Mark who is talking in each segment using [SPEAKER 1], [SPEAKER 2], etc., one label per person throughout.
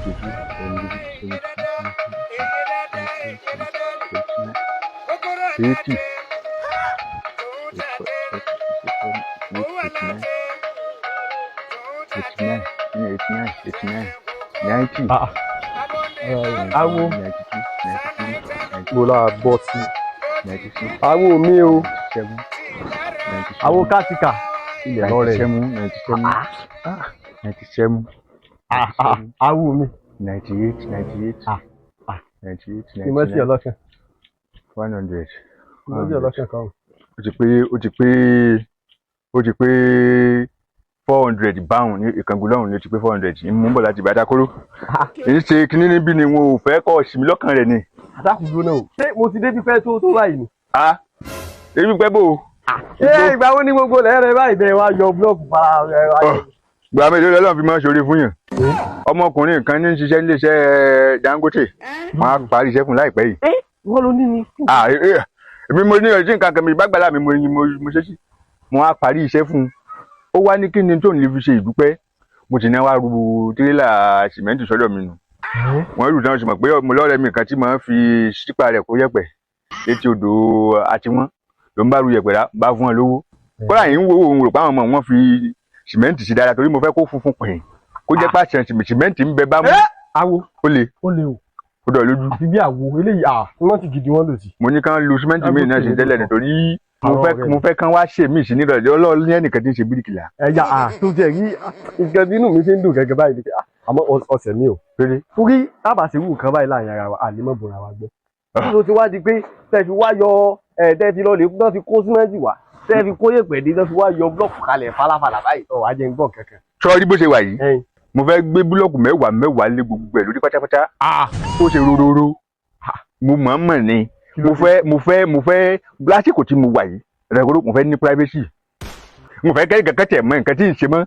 [SPEAKER 1] 72, 73, 79, 80, 89, 89, 89, 89, 90.
[SPEAKER 2] Ah, awo.
[SPEAKER 1] 92, 93,
[SPEAKER 2] Mo la bọ́ sí.
[SPEAKER 1] 96,
[SPEAKER 2] Awo mi o.
[SPEAKER 1] 97, 97,
[SPEAKER 2] Awo kátìkà. Ilẹ̀ lọ́rẹ̀.
[SPEAKER 1] 97, 97, ah, 97,
[SPEAKER 2] Ah, ah, awo mi.
[SPEAKER 1] 98, 98,
[SPEAKER 2] Ah, ah.
[SPEAKER 1] 98,
[SPEAKER 2] Ìmọ̀ sí
[SPEAKER 1] 99,
[SPEAKER 2] ọlọ́kan.
[SPEAKER 1] 100.
[SPEAKER 2] Ìmọ̀ sí ọlọ́kan kan o.
[SPEAKER 1] Ó ti pé, ó ti pé, ó ti pé 400 báwọn ní ìkàngó lọ́hùn ló ti pé 400. Ń mú bọ̀ láti Ìbàdàkóró. Èyí ṣe kinní níbí ni wọn ò fẹ́ kọ́ ọ̀sìn mi lọ́kàn rẹ̀ ni.
[SPEAKER 2] Àdàkùn náà o. Ṣé mo ti débi pẹ́ tó tó báyìí ni?
[SPEAKER 1] Ah, èmi pẹ́ bò ó.
[SPEAKER 2] Ṣé ìgbà wo ni gbogbo lẹ́rẹ̀ báyìí bẹ́ẹ̀ wá yọ búlọ́ọ̀kù para rẹ̀ wá yọ?
[SPEAKER 1] Gbà mí lórí Ọlọ́run fi máa ń ṣoore fún yàn. Ọmọkùnrin kan ní ń ṣiṣẹ́ níléeṣẹ́ Dangote. Wọ́n á parí iṣẹ́ fún un láìpẹ́ yìí.
[SPEAKER 2] Ẹ wọ́n ló ní ni.
[SPEAKER 1] Ah, èmi mo ní ọtí nǹkan kan mi bá gbàlá mi mo ṣe sí. Mo á parí iṣẹ́ fún un. Ó wá ní kí ni tó ń lè fi ṣe ìdúpẹ́. Mo ti ní wá ru tírélà sìmẹ́ǹtì sọ́dọ̀ mi nù. Wọ́n rù tán, sì mọ̀ pé mo lọ́rẹ̀ẹ́ mi kan tí màá fi sípà rẹ̀ kó yẹ̀pẹ̀ létí odò àtiwọ́n ló ń bá ru yẹ̀pẹ̀ rà bá fún wọn lówó. Kódà yìí ń wo òun rò pé àwọn ọmọ wọn fi sìmẹ́ǹtì sí dáadáa torí mo fẹ́ kó funfun pìn kó jẹ́ pàṣẹ sìmẹ́ǹtì ń bẹ bá mú.
[SPEAKER 2] Awo.
[SPEAKER 1] Ó le.
[SPEAKER 2] Ó le o.
[SPEAKER 1] Ó dọ̀ lójú.
[SPEAKER 2] Àfi bí àwo eléyìí à wọ́n ti gidi wọ́n lò sí.
[SPEAKER 1] Mo ní kán lu sìmẹ́ǹtì míì náà sí tẹ́lẹ̀ nítorí mo
[SPEAKER 2] Àwọn
[SPEAKER 1] fẹ́
[SPEAKER 2] ọ̀rẹ́
[SPEAKER 1] mo fẹ́ kán wá ṣe míì sí nírọ̀lẹ́. Ọlọ́run ní ẹnìkan tí ń ṣe bíríkìlà.
[SPEAKER 2] Ẹ̀yà à tó tiẹ̀ rí nǹkan tí inú mi fi ń dùn gẹ́gẹ́ báyìí ni pé, ah, àmọ́ ọ̀sẹ̀ mi ò.
[SPEAKER 1] Péré.
[SPEAKER 2] Torí tábà ṣe wù nǹkan báyìí láàrin ara wa, àlè mọ́ bòra wa gbọ́. Tó ti wá di pé tẹ́ fi wá yọ ẹ̀ tẹ́ fi lọ lè tán fi kó símẹ́ǹtì wá, tẹ́ fi kó yẹ̀pẹ̀ dé, tán fi wá yọ búlọ́ọ̀kù kalẹ̀ falafala báyìí, ọ̀ wá jẹ́ ń gbọ́ kankan.
[SPEAKER 1] Sọ́ọ́rí bó ṣe wà yìí,
[SPEAKER 2] Ẹyin.
[SPEAKER 1] mo fẹ́ gbé búlọ́ọ̀kù mẹ́wàá mẹ́wàá lé gbogbo ẹ̀ lórí pátápátá ó ṣe rororo. Mo mọ̀ọ́mọ̀ ni mo fẹ́ lásìkò tí mo wà yìí rẹ̀kọ́rọ́, mo fẹ́ ní privacy. Mo fẹ́ kẹ́rì kankan tẹ̀ mọ́ nǹkan tí ń ṣe mọ́,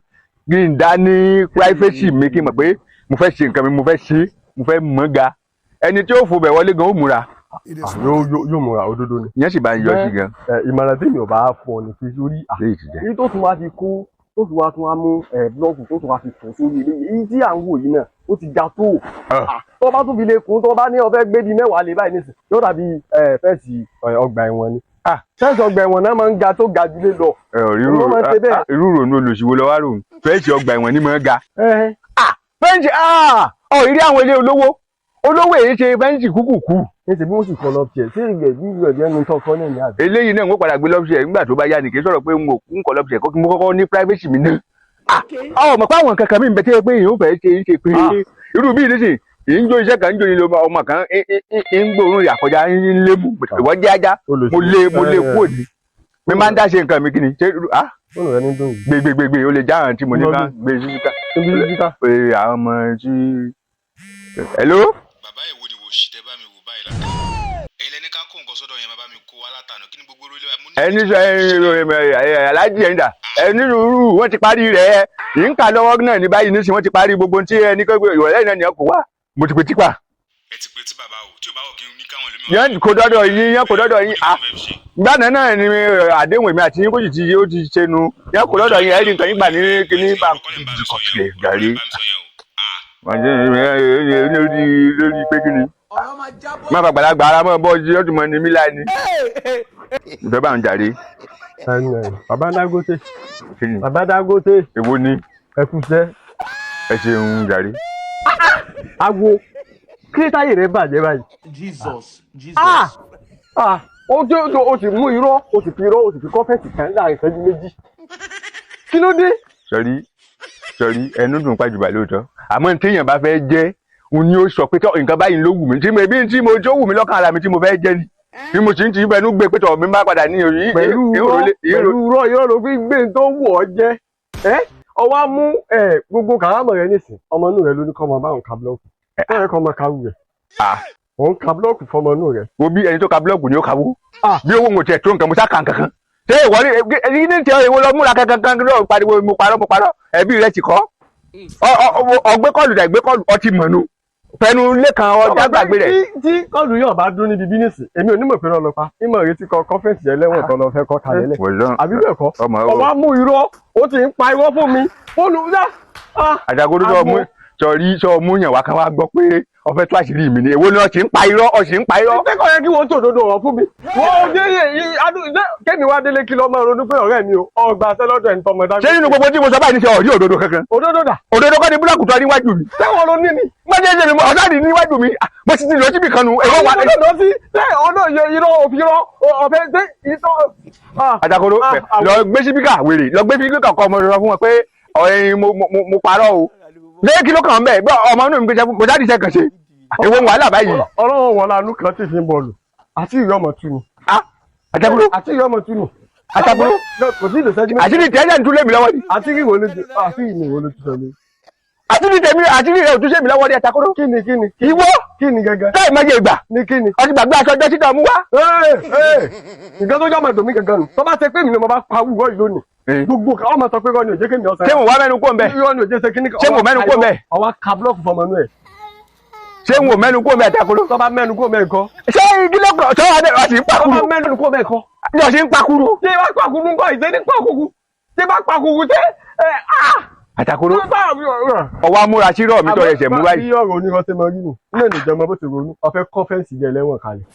[SPEAKER 1] kí n dá ní privacy mi, kí n mọ̀ pé mo fẹ́ ṣe nǹkan mi, mo fẹ́ ṣe, mo fẹ́ mọ̀ ga. Ẹni tí ó fò bẹ̀ wọlé gan ó múra.
[SPEAKER 2] Yóò yóò múra òdodo ni.
[SPEAKER 1] Ìyẹn sì bá ń yọ sí gan.
[SPEAKER 2] Ẹ ìmọ̀ràn tí mi ò bá fún ọ ní pé sórí à
[SPEAKER 1] Léyìí ti jẹ.
[SPEAKER 2] Èyí tó tún wá fi kó, tó tún wá tún wá mú ẹ búlọ́ọ̀kù tó tún wá fi tò sórí ilé yìí, èyí tí à ń wò yìí náà ó ti ga tó.
[SPEAKER 1] Ah.
[SPEAKER 2] Tó bá tún fi lè kún, tó bá ní ó fẹ́ gbé di 10 lé báyìí nísìn, yóò dàbí ẹ fence ọgbà ẹ̀wọ̀n ni.
[SPEAKER 1] Ah.
[SPEAKER 2] Fence ọgbà ẹ̀wọ̀n náà máa ń ga tó ga jù lé lọ.
[SPEAKER 1] Ẹ ò rírò.
[SPEAKER 2] Wọ́n máa ń ṣe bẹ́ẹ̀.
[SPEAKER 1] Irú rònú olùsìwò lọ́wọ́ rò fence ọgbà ẹ̀wọ̀n ni mò ń ga.
[SPEAKER 2] Ẹ
[SPEAKER 1] Fence ọ̀ ìrí àwọn ilé olówó olówó èyí ṣe fence kúkúkú.
[SPEAKER 2] Ní ṣe bí wọ́n sì kọ́ lọ tiẹ̀ sí ìgbẹ́ bí ìgbẹ́ ẹnu tó kọ́ náà ní àbí.
[SPEAKER 1] Eléyìí náà ń padà gbé lọ́pṣẹ̀ nígbà tó bá yá ni. Kì í sọ̀rọ̀ pé n ò ń kọ́ lọ́pṣẹ̀ kó kí mo kọ́kọ́ ní privacy mi náà. Ọ mọ̀ pé àwọn kankan mi ń bẹ tẹ́ pé èèyàn ò fẹ́ ṣe é ṣe pé
[SPEAKER 2] Ah.
[SPEAKER 1] irú bíi nísìn ì ń jó iṣẹ́ kan ń jó ní ọmọ kan ń gbóòórùn ìyàkọjá ń lé mú ìwọ jẹ́ ajá. Mo lé kúrò ní mi máa ń dá ṣe nǹkan mi. Kí ni ṣé ah
[SPEAKER 2] Fóònù rẹ ní dùn yìí.
[SPEAKER 1] Gbé gbé gbé gbé, o lè já àwọn tí mo ní ká gbé sí ká
[SPEAKER 2] Níbi kíkà.
[SPEAKER 1] Pé àwọn ọmọ tí, hello.
[SPEAKER 3] Bàbá, ìwo ni wò sí tẹ bá mi wò báyìí látà? Ẹ̀yin lẹni ká kó nǹkan sọ́dọ̀ yẹn, bàbá mi kó wa látànà. Kí ni gbogbo orílẹ̀ wa mo ní?
[SPEAKER 1] Ẹni sọ ẹ aláàjì ẹ̀ ń dà ẹni rúurú. Wọ́n ti parí rẹ̀ yìí ń kà lọ́wọ́ náà ní báyìí nísìnyí. Wọ́n ti parí gbogbo tí ẹni kọ́ ìrọ̀lẹ́ náà ní ọkọ̀ wá. Mo ti pe tipa.
[SPEAKER 3] Ẹ ti pè tí bàbá o tí ò bá wọ̀ kí n ní káwọn ẹlòmíràn.
[SPEAKER 1] Yẹn kò dọ́dọ̀ yín, yẹn kò dọ́dọ̀ yín. Ah, gbàdán náà ni àdéhùn èmi àti yín kò sì ti ó ti ṣe nu. Yẹn kò dọ́dọ̀ yín, ẹ̀rí nǹkan yín gbà ní kíní bá gàrí lórí lórí pé kíni má bàgbàlagbà ara mọ́ bọ́ jí ó ti mọ ní mílá ni ìfẹ́ bá ń jàre.
[SPEAKER 2] Bàbá Dangote.
[SPEAKER 1] Kíni?
[SPEAKER 2] Bàbá Dangote.
[SPEAKER 1] Èwo ni?
[SPEAKER 2] Ẹ kúṣẹ́.
[SPEAKER 1] Ẹ ṣeun jàre.
[SPEAKER 2] Awo, kí táyé rẹ bàjẹ́ báyìí?
[SPEAKER 4] Jesus, Jesus.
[SPEAKER 2] Ah! Ah! Ó jẹ́ o sì mú irọ́, o sì fi irọ́, o sì fi kọ́fẹ̀tì kan láàrin ìṣẹ́jú 2. Kí ló dé?
[SPEAKER 1] Sọrí sọrí, ẹnu dùn pàjùbà lóòótọ́, àmọ́ téèyàn bá fẹ́ jẹ́ òun ni ó sọ pé tọ́ nǹkan báyìí ló wù mí tí mo ebi tí mo tó wù mí lọ́kàn ara mi tí mo fẹ́ jẹ́ ni bí mo sì ń ti fẹnu gbé pé tọ́ mi bá padà ní òyìn.
[SPEAKER 2] Pẹ̀lú irọ́, pẹ̀lú irọ́, irọ́ ló fi gbé tó wù ọ́ jẹ́. Ẹ́ ọwọ́ á mú ẹ gbogbo kàrámọ̀ rẹ nísìn. Ọmọ inú rẹ ló ní kọ́ ọmọ báwọn ka búlọ́ọ̀kù. Kọ́ ẹ kọ́ ọmọ kawù rẹ̀. Òun ka búlọ́ọ̀kù fọmọ inú rẹ̀.
[SPEAKER 1] Wo bí ẹni tó ka búlọ́ọ̀kù ni ó kawó.
[SPEAKER 2] Ah.
[SPEAKER 1] Bí owó ń tiẹ̀ tó nǹkan, mo sá kàn kankan ṣé ìwọ ní ẹni ní tiẹ̀ ìwọ lọ múra kankan kan lọ pariwo mo parọ́ mo parọ́. Ẹbí rẹ ti kọ́ ọgbẹ́ kọlù dà gbé kọlù ọtí mọ̀nù fẹnu lẹ́kan ọjà gbàgbé rẹ̀.
[SPEAKER 2] Tí kọ́ọ̀lù yóò bá dún níbi bínísì, èmi ò ní mọ̀ pé lọ́ọ́ lọ pa ìmọ̀ retí kọ kọ́fẹ́ǹsì ẹlẹ́wọ̀n tó lọ fẹ́ kọ́ kalẹ̀ lẹ̀. Àbí bẹ́ẹ̀ kọ́?
[SPEAKER 1] Ọmọ
[SPEAKER 2] ọwọ́ á mú irọ́, ó ti ń pa irọ́ fún mi fóònù dá.
[SPEAKER 1] Àjàgòdò tó mú. Sọrí sọ mú yàn wá ká wá gbọ́ pé ọfẹ́ tó àṣírí mi ni. Èwo ni ọ̀sìn ń pa irọ́, ọ̀sìn ń pa irọ́.
[SPEAKER 2] Ṣé kò yẹ kí wọ́n tòdodo ọ̀rọ̀ fún mi? Wọ́n ò dé kémi wá délé kí lọ́ máa ronú pé ọ̀rẹ́ mi o, ọgbà sẹ́lọ́dọ̀ ẹ̀ ń tọmọ
[SPEAKER 1] Ṣé nínú gbogbo tí mo sọ báyìí ní sẹ ọ̀rí òdodo kankan?
[SPEAKER 2] Òdodo dà?
[SPEAKER 1] Òdodo kọ́ ni búlọ́ọ̀kù tó níwájú mi.
[SPEAKER 2] Sẹ́wọ̀n ló ní ni.
[SPEAKER 1] Mo ṣe ṣe mi ọ̀sán ní níwájú mi. Ah, mo sì ti lọ síbi kan nu. Èwo wà
[SPEAKER 2] Òdodo sí ṣé ọ̀nà irọ́ òfin irọ́ ọ̀fẹ́ ṣé ìtọ́.
[SPEAKER 1] Àtàkùrọ̀ lọ gbé síbíkà wèrè, lọ gbé síbíkà kọ́ ọmọ rẹ fún wọn pé ọ̀rẹ́ mo parọ́ o. Lé kí ló kàn án bẹ́ẹ̀ gbọ́ ọmọ inú mi gbé sẹ́fún kò sáà díṣẹ́ kan ṣe. Èwo ń wàhálà báyìí?
[SPEAKER 2] Ọlọ́run wọn lanú kan tí fi ń bọ̀lù àti ìyá ọmọ tú ni.
[SPEAKER 1] Àtàkùrọ̀
[SPEAKER 2] Àti ìyá ọmọ tú ni.
[SPEAKER 1] Àtàkùrọ̀
[SPEAKER 2] Kò sí ìlòsẹ́jú méjì.
[SPEAKER 1] àṣírí tẹ́lẹ̀ ń tún lé mi lọ́wọ́ ni.
[SPEAKER 2] Àti ìwò lójú àti ìwò lójú sọ mi.
[SPEAKER 1] Àṣírí tèmi àṣírí rẹ̀ ò tún ṣe mi lọ́wọ́ ní àtàkùrọ̀.
[SPEAKER 2] Kí ni kí ni?
[SPEAKER 1] Ìwọ
[SPEAKER 2] Kí ni gangan?
[SPEAKER 1] táì máa yẹ ìgbà
[SPEAKER 2] Ní kí ni?
[SPEAKER 1] ọtí gbàgbé aṣọ ọjọ́ títà mú wá.
[SPEAKER 2] Nǹkan tó jọ́ máa dùn mí gangan nù. Tó bá ṣe pé mi ni mo bá pa wúwọ́ yìí lónìí. Gbogbo kan ọmọ sọ pé kọ́ ni ò jẹ́ kémi ọ̀sán.
[SPEAKER 1] Ṣé mo wá mẹ́nu kó ń bẹ̀?
[SPEAKER 2] Irọ́ ni ò jẹ́ ṣe kíní kan.
[SPEAKER 1] Ṣé mo mẹ́nu kó ń bẹ̀?
[SPEAKER 2] Ọwọ́ ka búlọ́ọ̀kù fọmọ inú ẹ̀.
[SPEAKER 1] Ṣé n ò mẹ́nu kó ń bẹ̀ àtàkùrọ̀?
[SPEAKER 2] Tó bá mẹ́nu kó mẹ́ẹ̀kọ́.
[SPEAKER 1] Ṣé igi lọ́kọ̀ ṣé wàá ọ̀sìn ń
[SPEAKER 2] Tó bá
[SPEAKER 1] pakuru?
[SPEAKER 2] mẹ́nu kó mẹ́ẹ̀kọ́.
[SPEAKER 1] Ní ọ̀sìn ń pakuru.
[SPEAKER 2] Ṣé bá pàkúrú ńkọ́ ìṣe ní pàkúrú? Ṣé bá pàkúrú ṣé ẹ ah!
[SPEAKER 1] Àtàkùrọ̀ ọwọ́ amúra sírọ̀ mi tọ́ ẹsẹ̀ mú báyìí.
[SPEAKER 2] Bí ọ̀rọ̀ onírọ́ ṣe máa rí nù, náà ní ìjọba bó ti ronú, ọ̀fẹ́ kọ́ fẹ́ǹsì jẹ ẹlẹ́wọ̀n kalẹ̀.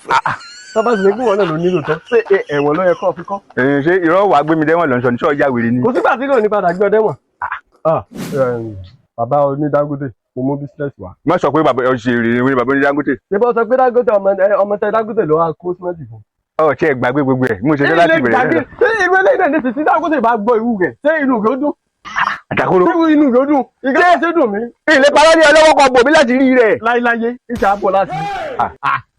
[SPEAKER 2] Tó bá sì ṣe pé wọn náà ló nílò tán, ṣé ẹ̀wọ̀n ló yẹ kọ́ fi kọ́?
[SPEAKER 1] Ẹ̀yin, ṣé irọ́ wàá gbé mi dẹ́wọ̀n lọ́nṣọ́ ní sọ́ọ́ ya wèrè ni?
[SPEAKER 2] Kò sígbà tí náà ní padà gbé ọ dẹ́wọ̀n. Bàbá oní Dangote, mo mú bísínẹ́sì wá.
[SPEAKER 1] Má sọ pé bàbá ọ̀sẹ̀ èrè ni bàbá oní Dangote.
[SPEAKER 2] Ṣé bọ́ sọ pé Dangote ọmọ tẹ Dangote ló wá kó símẹ́ǹtì fún?
[SPEAKER 1] Ọ̀ ṣe é gbàgbé gbogbo ẹ̀ mo ṣe fẹ́ láti bẹ̀rẹ̀ náà.
[SPEAKER 2] Ṣé irú eléyìí náà ní ti tí Dangote bá gbọ́ irú rẹ̀, ṣé inú rẹ̀ ó dùn?
[SPEAKER 1] Àtàkùrọ̀
[SPEAKER 2] Ṣé inú rẹ̀ ó dùn? Ìgbà ṣe dùn mí.
[SPEAKER 1] ilé parọ́ ní ọlọ́wọ́ kan bò mí láti rí rẹ̀.
[SPEAKER 2] Láíláyé, ìṣe àbọ̀ láti rí.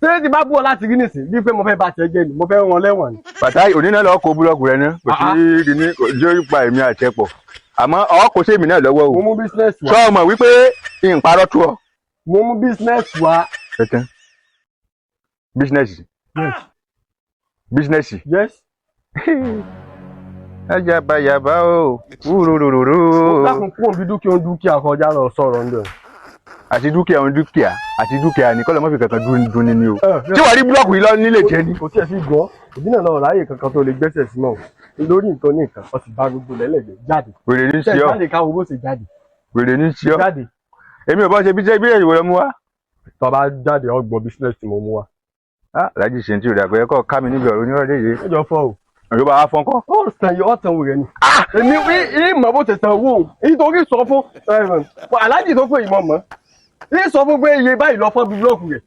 [SPEAKER 2] Ṣé ti bá bú ọ láti rí nìsín bí pé mo fẹ́ bá tiẹ̀ jẹ́ ni, mo fẹ́ rán lẹ́wọ̀n ni.
[SPEAKER 1] Bàtà òní náà lọ́ọ́ kó búlọ́ọ̀kù rẹ ná, kò sí kíní kò sí ó pa èmi àti ẹ̀ pọ̀, àmọ́ ọ̀ kò sí èmi náà lọ́wọ́ o.
[SPEAKER 2] Mo mú bísínẹ́sì wá.
[SPEAKER 1] Sọ ọmọ wípé ìparọ́ tú ọ.
[SPEAKER 2] Mo mú bísínẹ́sì wá.
[SPEAKER 1] Tẹ̀tẹ̀ bísínẹ́sì bísínẹ́sì.
[SPEAKER 2] Yes.
[SPEAKER 1] Ajabayaba o wúrúrúrú.
[SPEAKER 2] Ó dákun kúrò bí dúkìá ń dúkìá kọjá lọ sọ̀rọ̀ ń bẹ̀.
[SPEAKER 1] Àti dúkìá òun dúkìá àti dúkìá ní kọ́lọ́ mọ́fì kankan dún ní o. Tí wàá rí búlọ́ọ̀kù yìí lọ nílé jẹ ni.
[SPEAKER 2] Kò tiẹ̀ fi gbọ́, òbí náà lọ ráyè kankan tó lè gbẹ́sẹ̀ sí mọ́ lórí nǹkan ní nǹkan, ó sì bá gbogbo lẹ́lẹ̀gbẹ́ jáde.
[SPEAKER 1] Wèrè ní
[SPEAKER 2] Ṣé
[SPEAKER 1] sí ọ.
[SPEAKER 2] jáde káwọn bó ṣe jáde.
[SPEAKER 1] Wèrè ní sí ọ.
[SPEAKER 2] Jáde.
[SPEAKER 1] Èmi ò bá ṣe bíṣẹ́ bí èyí lọ mú wá.
[SPEAKER 2] Tó bá jáde ó gbọ́ bísínẹ́sì tí mo mú wá.
[SPEAKER 1] Aláàjì ṣe ń tí ò dàgbẹ́ kọ́ ká mi níbi ọ̀rọ̀ onírọ̀lẹ́ yìí.
[SPEAKER 2] Ó jọ fọ́ o.
[SPEAKER 1] Ọ̀rọ̀ bá wá fọ́n kọ́.
[SPEAKER 2] Ó sàn yìí, ó san owó rẹ ni. Èmi ìmọ̀ bó ṣe san owó òun. Nítorí sọ fún aláàjì tó pé ìmọ̀ mọ́. Ní sọ fún pé iye báyìí lọ fọ́ bí búlọ́ọ̀kù rẹ̀.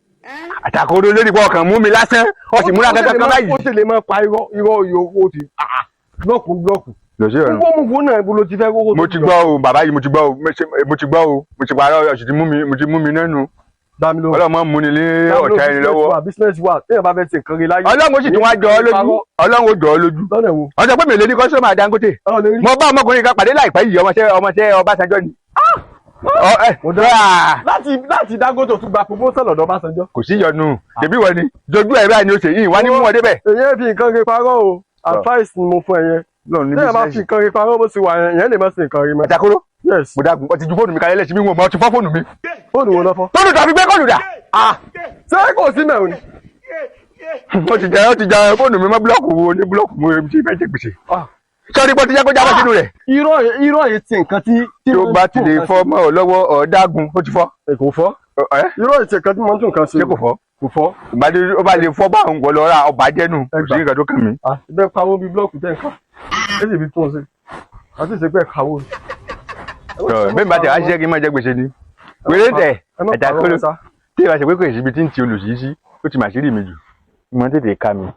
[SPEAKER 1] Àtàkùrọ̀ lórí pọ̀ kàn mú mi lásán, ó sì múra kankan kan báyìí.
[SPEAKER 2] Ó sì lè máa pa irọ́ irọ́ yòówó ti búlọ́ọ̀kù búlọ́ọ̀kù.
[SPEAKER 1] Lọ sí ọ̀run.
[SPEAKER 2] Gbogbo mú fún náà ibo ló ti fẹ́ kókó.
[SPEAKER 1] Mo ti gbọ́ o bàbá yìí, mo ti gbọ́ o, mo ti gbọ́ o, mo ti parọ́, ọ̀sì ti mú mi, mo ti mú mi nínú.
[SPEAKER 2] Dámi lóhùn.
[SPEAKER 1] Ọlọ́run máa ń múni lé ọ̀tá ẹni lọ́wọ́.
[SPEAKER 2] Bísínẹ́sì wà, téèyàn bá fẹ́ ṣe nǹkan rí láyé.
[SPEAKER 1] Ọlọ́run ó sì tún wá jọ ọ́ lójú. Ọlọ́run ó jọ ọ́ lójú.
[SPEAKER 2] Lọ́nà wo?
[SPEAKER 1] Wọ́n sọ pé mi ò lè ní kọ́sọ́mà Dangote.
[SPEAKER 2] Ọ̀ lè rí.
[SPEAKER 1] Mo bá ọmọkùnrin kan pàdé láìpẹ́ yìí, ọmọọṣẹ́ Ọbásanjọ́ ni.
[SPEAKER 2] Láti Dangote tún gba proposal lọ́dọ̀ Ọbásanjọ́.
[SPEAKER 1] Kò sí ìyọnu, ṣèbí wọ ni jojú ẹ̀ báyìí ni ó ṣe yìí wá ní mú ọ débẹ̀.
[SPEAKER 2] Èyí fi nǹkan rí parọ́ o, advice ni mo fún ẹ yẹn. Téèyàn bá fi nǹkan rí parọ́ bó ti wà yẹn, ìyẹn lè má ṣe nǹkan rí mọ́.
[SPEAKER 1] Àtàkùrọ̀.
[SPEAKER 2] Yes.
[SPEAKER 1] Mo dákun, ọ ti ju fóònù mi kalẹ̀ lẹ́sìn mi, wọn mọ̀, ọ ti fọ́ fóònù mi.
[SPEAKER 2] Fóònù wo lọ fọ́?
[SPEAKER 1] Tóònù tàbí gbé kọ́ọ̀lù dà.
[SPEAKER 2] Ṣé kò sí mẹ́rin ni?
[SPEAKER 1] Ó ti jẹ fóònù mi mọ́ búlọ́ọ̀kù wo ní búlọ́ọ̀kù mo ti fẹ́ jẹ gbèsè. Sọ́ọ́ni pọ́ ti jẹ́ kó jábọ́ sínú rẹ̀.
[SPEAKER 2] Irọ́ yìí ti nǹkan tí.
[SPEAKER 1] Tí ó bá ti lè fọ́ mọ́ ọ lọ́wọ́ ọ̀ọ́dágun, ó ti fọ́.
[SPEAKER 2] Kò fọ́. Irọ́ yìí ti nǹkan tí mo ń tún nǹkan ṣe.
[SPEAKER 1] Ṣé kò fọ́?
[SPEAKER 2] Kò fọ́.
[SPEAKER 1] Ìgbàdí ó bá lè fọ́ bá òun wọ̀ lọ ra ọba jẹ́nu, kò sí nǹkan tó kàn mí.
[SPEAKER 2] Ibẹ̀ pawó bíi búlọ́ọ̀kù tẹ̀ nǹkan. Ẹ sì fi tún un ṣe. Àti ìṣègbè kàwó.
[SPEAKER 1] Bẹ́ẹ̀ bá tẹ̀ wá ṣiṣẹ́ kí n má jẹ gbèsè ni. Wèrè tẹ̀ ẹ̀dá kóló. Tí ìbá ṣe pé kò sí ibi tí ń ti olùsí sí, ó ti mà sí rí mi jù. Mo tètè ká mi.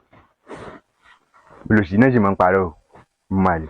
[SPEAKER 1] Olùsí náà sì máa ń parọ́ o. Mo máa lè.